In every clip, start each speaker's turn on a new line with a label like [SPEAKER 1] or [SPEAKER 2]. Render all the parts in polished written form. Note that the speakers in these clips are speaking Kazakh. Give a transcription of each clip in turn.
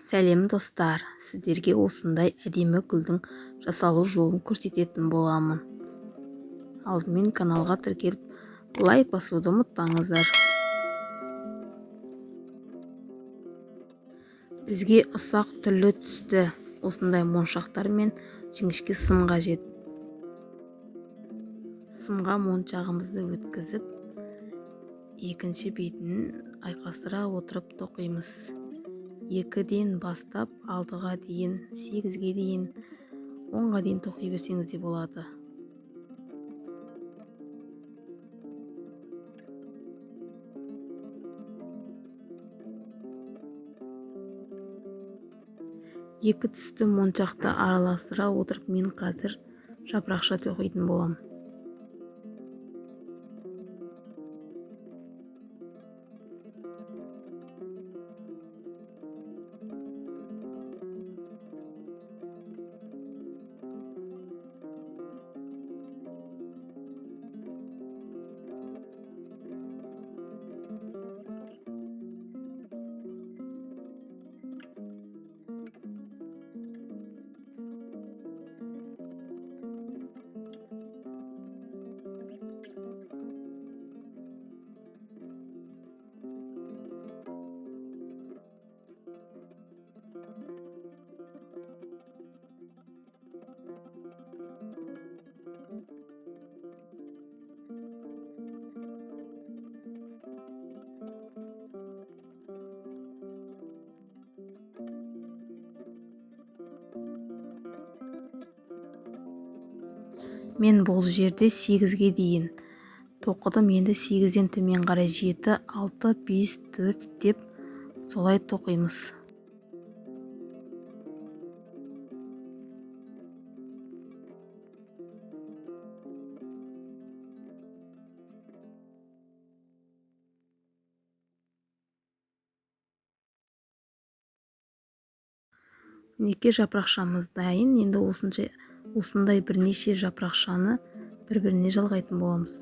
[SPEAKER 1] Сәлем достар, сіздерге осындай әдемі гүлдің жасалу жолын көрсететін боламын. Алдымен каналға тіркеліп, лайк басуды ұмытпаңыздар. Бізге ұсақ түрлі түсті осындай моншақтар мен жіңішке сым қажет. Сымға моншағымызды өткізіп, екінші бетін айқастыра отырып тоқимыз. 2-ден бастап 6-ға дейін, 8-ге дейін, 10-ға дейін тоқи берсеңіз де болады. Екі түсті моншақты араластыра отырып, мен қазір жапырақша тоқитын боламын. Мен бұл жерде 8-ге дейін тоқыдым. Енді 8-ден төмен қарай 7, 6, 5, 4 деп солай тоқимыз. Мінекей жапырақшамыз дайын. Енді осындай бірнеше жапырақшаны бір-біріне жалғайтын боламыз.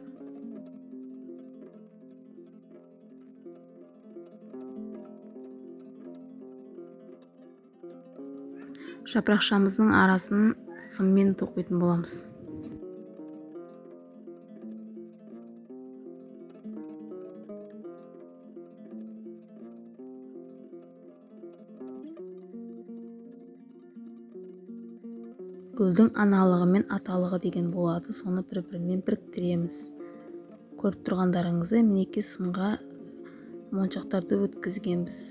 [SPEAKER 1] Жапырақшамыздың арасын сыммен тоқитын боламыз. Гүлдің аналығы мен аталығы деген болады, соны бір-бірімен біріктіреміз. Көріп тұрғандарыңыздай, мінекей сымға моншақтарды өткізгенбіз.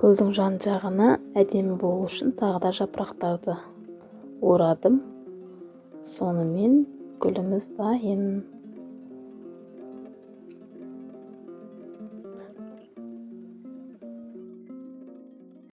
[SPEAKER 1] Гүлдің жан-жағына әдемі болу үшін тағы да жапырақтарды орадым. Сонымен гүліміз дайын.